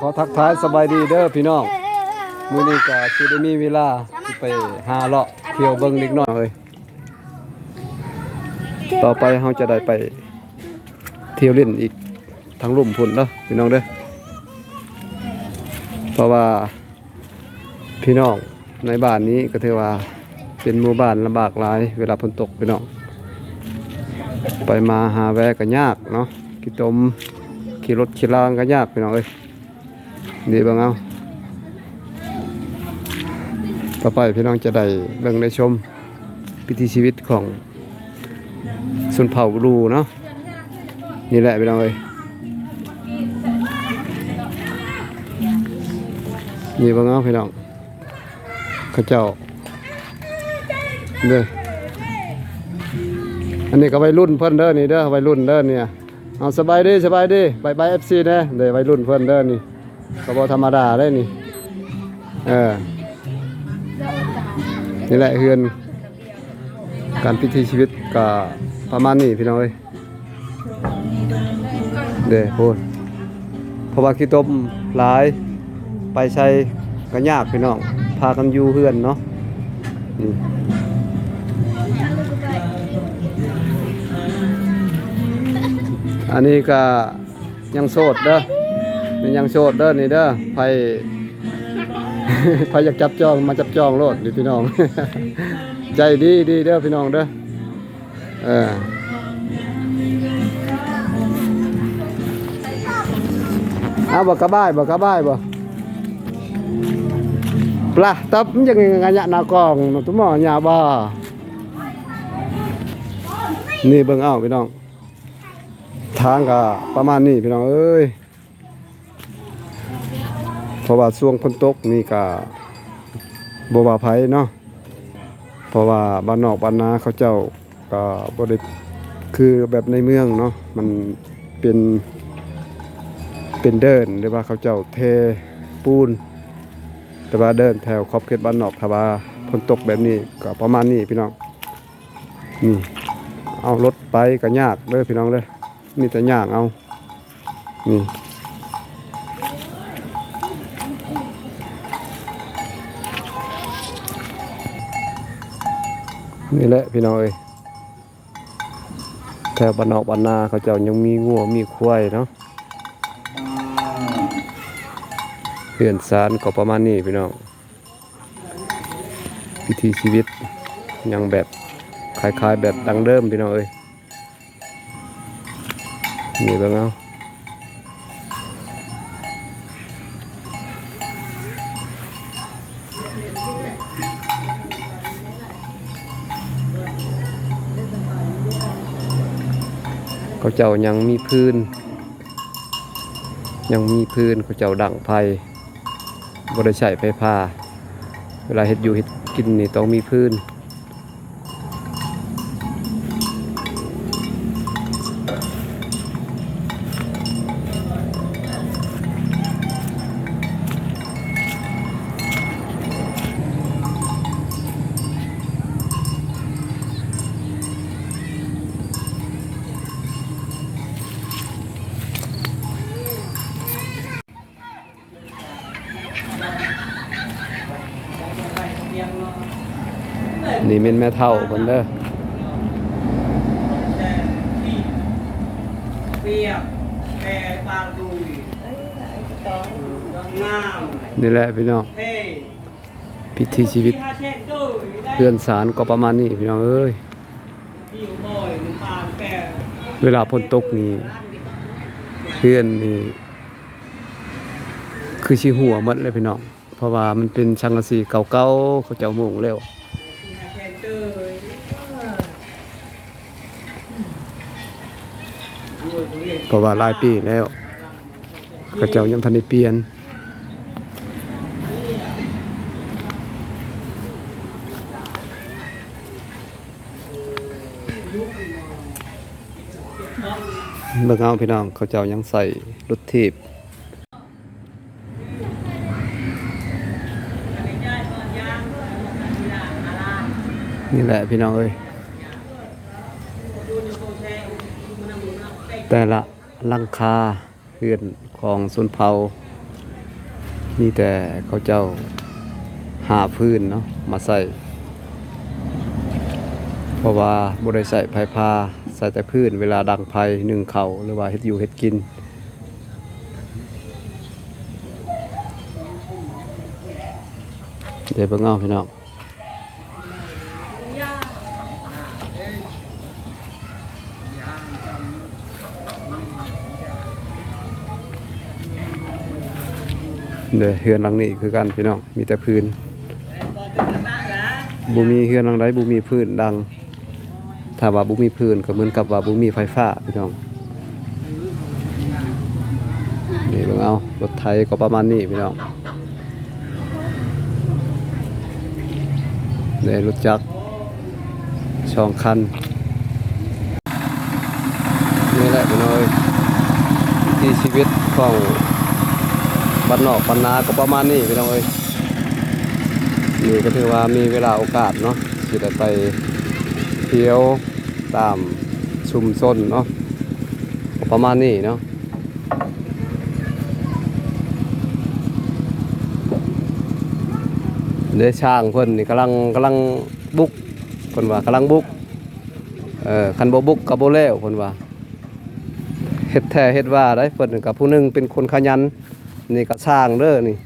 ຂໍທັກທາຍສະບາຍດີເດີພີ່ນ້ອງ, ມື້ນີ້ກະຊິໄດ້ມີເວລາຊິໄປຫາເລາະທ່ຽວເບິ່ງເດັກນ້ອຍເອີຍ. ຕໍ່ໄປເຮົາຈະໄດ້ໄປທ່ຽວຫຼິ້ນອີກທາງລຸ່ມພຸ້ນເດີພີ່ນ້ອງເດີ, ເພາະວ່າ ພີ່ນ້ອງໃນບ້ານນີ້ກໍຖືວ່າເປັນໝູ່ບ້ານລຳບາກຫຼາຍ ເວລາຝົນຕົກພີ່ນ້ອງ, ໄປມາຫາແວກໍຍາກເນາະ, ຂີ້ຕົມ ຂີ່ລົດຂີ່ລາງກໍຍາກພີ່ນ້ອງເອີຍ. ນີ້ເບິ່ງເອົາ, ຕໍ່ໄປພີ່ນ້ອງຈະໄດ້ເບິ່ງໄດ້ຊົມ ວິຖີຊີວິດຂອງຊົນເຜົ່າລູເນາະ. ນີ້ແຫຼະພີ່ນ້ອງເອີຍ, ນີ້ເບິ່ງເອົາພີ່ນ້ອງ, ເຂົາເຈົ້າເດີ, ອັນນີ້ກໍໄວລຸ້ນເພິ່ນເດີ ນີ້ເດີ ໄວລຸ້ນເດີນີ້. ເອົາ ສະບາຍດີ ສະບາຍດີ ບາຍບາຍ ເອັຟຊີ ແດ່ເດີ, ໄວລຸ້ນເພິ່ນເດີນີ້. ກໍບໍ່ທຳມະດາເດ້ນີ້. ເອີ ນີ້ແຫຼະເຮືອນ ການວິຖີຊີວິດກໍປະມານນີ້ພີ່ນ້ອງເອີຍ. ເດ້ພຸ້ນ ເພາະວ່າຂີ້ຕົມຫຼາຍ ໄປໃສກໍຍາກພີ່ນ້ອງ, ພາກັນຢູ່ເຮືອນເນາະ. ນີ້ ອັນນີ້ກໍ ຍັງໂສດເດີ ນີ້ຍັງໂສດເດີນີ້ເດີ. ໃຜ ໃຜຢາກຈັບຈອງມາຈັບຈອງໂລດນີ້ພີ່ນ້ອງ, ໃຈດີດີເດີພີ່ນ້ອງເດີ. ເອີ ເອົາ ບໍ່ກະບາຍ ບໍ່ກະບາຍ ບໍ່ ປະຕັບ ມັນຍັງງະຍະໜ້າກອງຕຸໝໍຫຍ້າບໍ່. ນີ້ເບິ່ງເອົາພີ່ນ້ອງ. ທາງກໍປະມານນີ້ພີ່ນ້ອງເອີຍ, ເພາະວ່າຊ່ວງຝົນຕົກນີ້ກໍບໍ່ວ່າໃຜເນາະ, ເພາະວ່າບ້ານນອກບ້ານນາເຂົາເຈົ້າກໍບໍ່ໄດ້ຄືແບບໃນເມືອງເນາະ, ມັນເປັນ ເປັນເດີ່ນ ຫຼືວ່າເຂົາເຈົ້າເທປູນ. ແຕ່ວ່າເດີ່ນແຖວຂອບເຂດບ້ານນອກ ຖ້າວ່າຝົນຕົກແບບນີ້ກໍປະມານນີ້ພີ່ນ້ອງ. ນີ້ ເອົາລົດໄປກໍຍາກເດີພີ່ນ້ອງເດີ, ມີແຕ່ຍ່າງເອົາ. ນີ້ ນີ້ແຫຼະພີ່ນ້ອງເອີຍ, ແຖວບ້ານນອກບ້ານນາເຂົາເຈົ້າຍັງມີງົວມີຄວາຍເນາະ. ເຮືອນຊານກໍປະມານນີ້ພີ່ນ້ອງ, ວິຖີຊີວິດຍັງແບບຄ້າຍໆແບບດັ້ງເດີມພີ່ນ້ອງເອີຍ. ນີ້ເບິ່ງເອົາ, ເຂົາເຈົ້າຍັງມີຟືນ ຍັງມີຟືນ, ເຂົາເຈົ້າດັງໄຟ ບໍ່ໄດ້ໃຊ້ໄຟຟ້າ. ເວລາເຮັດຢູ່ເຮັດກິນນີ້ຕ້ອງມີຟືນ. ນີ້ແມ່ນແມ່ເຖົ້າເພິ່ນເດີ. ນີ້ແຫຼະພີ່ນ້ອງ, ວິຖີຊີວິດເຮືອນຊານກໍປະມານນີ້ພີ່ນ້ອງເອີຍ. ເວລາຝົນຕົກນີ້ ເຮືອນນີ້ຄືຊິຮົ່ວໝົດເລີຍພີ່ນ້ອງ, ເພາະວ່າມັນເປັນສັງກະສີເກົ່າໆ ເຂົາເຈົ້າມຸງແລ້ວ. ເພາະວ່າຫຼາຍປີແລ້ວ ເຂົາເຈົ້າຍັງທັນໄດ້ປ່ຽນ. ເບິ່ງເອົາພີ່ນ້ອງ, ເຂົາເຈົ້າຍັງໃຊ້ລົດຖີບ. ນີ້ແຫຼະພີ່ນ້ອງເອີຍ, ແຕ່ລະຫຼັງຄາເຮືອນຂອງຊົນເຜົ່າ ມີແຕ່ເຂົາເຈົ້າຫາຟືນເນາະ ມາໃສ່ ເພາະວ່າບໍ່ໄດ້ໃຊ້ໄຟຟ້າ ໃຊ້ແຕ່ຟືນ ເວລາດັງໄຟ ໜຶ້ງເຂົ້າ ຫຼືວ່າເຮັດຢູ່ເຮັດກິນ. ເດີເບິ່ງເອົາພີ່ນ້ອງ. ເດີ ເຮືອນຫຼັງນີ້ຄືກັນພີ່ນ້ອງ ມີແຕ່ຟືນ ບໍ່ມີເຮືອນຫຼັງໃດບໍ່ມີຟືນດັງ. ຖ້າວ່າບໍ່ມີຟືນກໍເໝືອນກັບວ່າບໍ່ມີໄຟຟ້າພີ່ນ້ອງ. ນີ້ເບິ່ງເອົາ ລົດໄຖກໍປະມານນີ້ພີ່ນ້ອງ. ໄດ້ລົດຈັກສອງຄັນ. ນີ້ແຫຼະພີ່ນ້ອງເອີຍ ວິຖີຊີວິດຂອງບ້ານນອກບ້ານນາກໍປະມານນີ້ພີ່ນ້ອງເອີຍ. ນີ້ກໍຖືວ່າມີເວລາໂອກາດເນາະ ຊິໄດ້ໄປທ່ຽວຕາມຊຸມຊົນເນາະ ກໍປະມານນີ້ເນາະ. ເດ້ ຊ່າງເພິ່ນນີ້ກຳລັງ ກຳລັງບຸກ ເພິ່ນວ່າກຳລັງບຸກ. ເອີ ຄັນບໍ່ບຸກກໍບໍ່ແລ້ວເພິ່ນວ່າ ເຮັດແທ້ເຮັດວ່າໄດ໋. ເພິ່ນກໍຜູ້ໜຶ່ງເປັນຄົນຂະຫຍັນ ນີ້ກໍຊ່າງເດີນີ້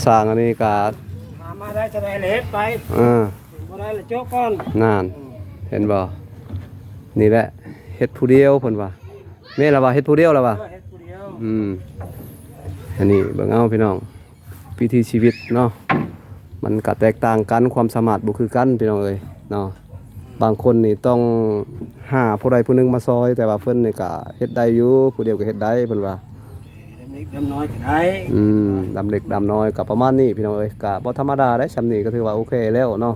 ຊ່າງອັນນີ້ກໍ ຫາມາໄດ້ເທົ່າໃດລະເຮັດໄປ ເອີ ບໍ່ໄດ້ລະໂຈະກ່ອນ ນັ້ນ ເຫັນບໍ່? ນີ້ແຫຼະ ເຮັດຜູ້ດຽວເພິ່ນວ່າ. ແມ່ນລະວ່າເຮັດຜູ້ດຽວລະວ່າ ເອີ ເຮັດຜູ້ດຽວ ອືມ. ອັນນີ້ເບິ່ງເອົາພີ່ນ້ອງ ວິຖີຊີວິດເນາະ ມັນກະແຕກຕ່າງກັນ ຄວາມສາມາດບໍ່ຄືກັນພີ່ນ້ອງເອີຍເນາະ. ບາງຄົນນີ້ຕ້ອງຫາຜູ້ໃດຜູ້ໜຶ່ງມາຊ່ອຍ ແຕ່ວ່າເພິ່ນນີ້ກະເຮັດໄດ້ຢູ່ ຜູ້ດຽວກໍເຮັດໄດ້ເພິ່ນວ່າ ດຳເລັກດຳນ້ອຍກໍໄດ້ ອືມ ດຳເລັກດຳນ້ອຍກໍປະມານນີ້ພີ່ນ້ອງເອີຍ. ກະບໍ່ທຳມະດາໄດ໋ ຊ່ຳນີ້ກໍຖືວ່າໂອເຄແລ້ວເນາະ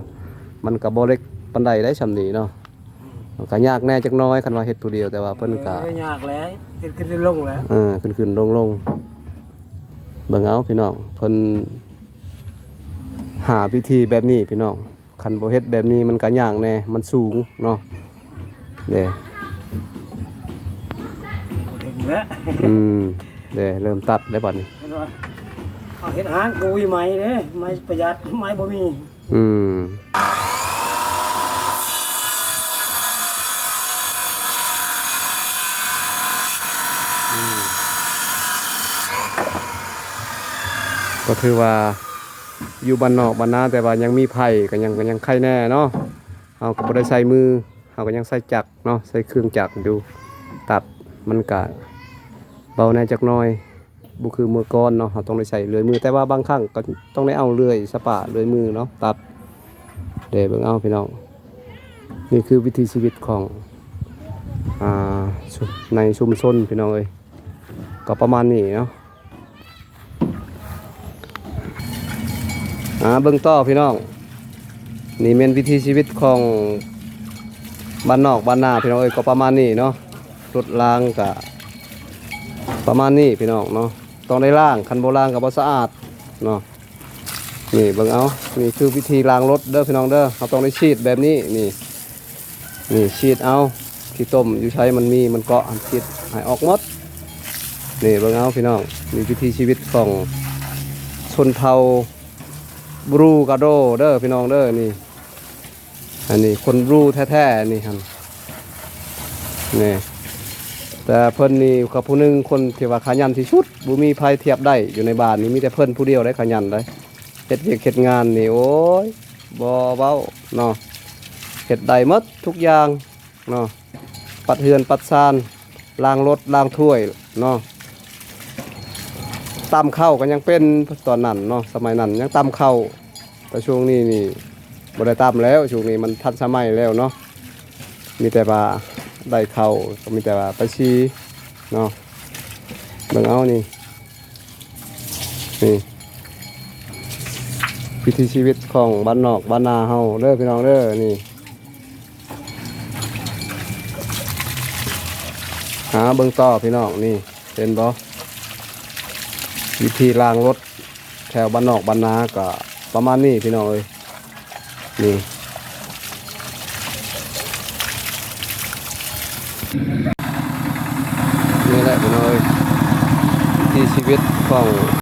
ມັນກໍບໍ່ເລັກປານໃດໄດ໋ ຊ່ຳນີ້ເນາະ. ມັນກໍຍາກແດ່ຈັກໜ້ອຍ ຄັນວ່າເຮັດຜູ້ດຽວ ແຕ່ວ່າເພິ່ນກໍ ເອີ ຍາກແຫຼະ ຂຶ້ນຂຶ້ນລົງແຫຼະ ເອີ ຂຶ້ນຂຶ້ນລົງລົງ. ເບິ່ງເອົາພີ່ນ້ອງ ເພິ່ນຫາວິທີແບບນີ້ພີ່ນ້ອງ ຄັນບໍ່ເຮັດແບບນີ້ມັນກໍຍາກແດ່ ມັນສູງເນາະ. ເດ້ ເຫັນແລ້ວ ອືມ ເດ້ ເລີ່ມຕັດແລ້ວບັດນີ້ ເອົາເຮັດຮ້ານໂກຍໄມ້ເດ້ ໄມ້ປະຢັດ ໄມ້ບໍ່ມີ. ອືມ ອືມ ກໍຖືວ່າຢູ່ບ້ານນອກບ້ານນາ ແຕ່ວ່າຍັງມີໄຜ່ ກໍຍັງ ກໍຍັງໄຄແດ່ເນາະ. ເຮົາກໍບໍ່ໄດ້ໃຊ້ມື ເຮົາກໍຍັງໃຊ້ຈັກເນາະ ໃຊ້ເຄື່ອງຈັກຢູ່ ຕັດ ມັນກະເບົາແດ່ຈັກໜ້ອຍ. ບໍ່ຄືເມື່ອກ່ອນເນາະ ເຮົາຕ້ອງໄດ້ໃຊ້ເລື່ອຍມື ແຕ່ວ່າບາງຄັ້ງກໍຕ້ອງໄດ້ເອົາເລື່ອຍສະປາ ເລື່ອຍມືເນາະ ຕັດ. ເດ້ ເບິ່ງເອົາພີ່ນ້ອງ ນີ້ຄືວິຖີຊີວິດຂອງ ອ່າ ໃນຊຸມຊົນພີ່ນ້ອງເອີຍ ກໍປະມານນີ້ເນາະ. ອ່າ ເບິ່ງຕໍ່ພີ່ນ້ອງ ນີ້ແມ່ນວິຖີຊີວິດຂອງບ້ານນອກບ້ານນາພີ່ນ້ອງເອີຍ ກໍປະມານນີ້ເນາະ. ລົດລາງກະປະມານນີ້ພີ່ນ້ອງເນາະ ຕ້ອງໄດ້ລ້າງ ຄັນບໍ່ລ້າງກໍບໍ່ສະອາດເນາະ. ນີ້ເບິ່ງເອົາ ນີ້ຄືວິທີລ້າງລົດເດີພີ່ນ້ອງເດີ ເຮົາຕ້ອງໄດ້ສີດແບບນີ້ ນີ້ ນີ້ສີດເອົາ ຂີ້ຕົມຢູ່ໃສມັນມີ ມັນເກາະ ສີດໃຫ້ອອກໝົດ. ນີ້ເບິ່ງເອົາພີ່ນ້ອງ ນີ້ວິຖີຊີວິດຂອງຊົນເຜົ່າບຣູກາໂດເດີພີ່ນ້ອງເດີ ນີ້. ອັນນີ້ຄົນບຣູແທ້ໆ ນີ້ຫັ້ນ ນີ້ ແຕ່ເພິ່ນນີ້ກໍຜູ້ໜຶ່ງ ຄົນທີ່ວ່າຂະຫຍັນທີ່ສຸດ ບໍ່ມີໃຜທຽບໄດ້ຢູ່ໃນບ້ານນີ້ ມີແຕ່ເພິ່ນຜູ້ດຽວໄດ໋ຂະຫຍັນໄດ໋. ເຮັດວຽກເຮັດງານນີ້ ໂອ້ຍ ບໍ່ເວົ້າເນາະ ເຮັດໄດ້ໝົດທຸກຢ່າງເນາະ ປັດເຮືອນປັດຊານ ລ້າງລົດລ້າງຖ້ວຍເນາະ. ຕຳເຂົ້າກໍຍັງເປັນຕອນນັ້ນເນາະ ສະໄໝນັ້ນຍັງຕຳເຂົ້າ ແຕ່ຊ່ວງນີ້ນີ້ບໍ່ໄດ້ຕຳແລ້ວ ຊ່ວງນີ້ມັນທັນສະໄໝແລ້ວເນາະ. ມີແຕ່ວ່າໄດ້ເຂົ້າ ກໍມີແຕ່ວ່າໄປຊີເນາະ. ເບິ່ງເອົານີ້ ນີ້ວິຖີຊີວິດຂອງບ້ານນອກບ້ານນາເຮົາເດີພີ່ນ້ອງເດີ ນີ້. ຫາເບິ່ງຕໍ່ພີ່ນ້ອງ ນີ້ເຫັນບໍ່ ວິທີລ້າງລົດແຖວບ້ານນອກບ້ານນາກໍປະມານນີ້ພີ່ນ້ອງເອີຍ ນີ້ ນີ້ແຫຼະພີ່ນ້ອງເອີຍ ວິຖີຊີວິດຂອງ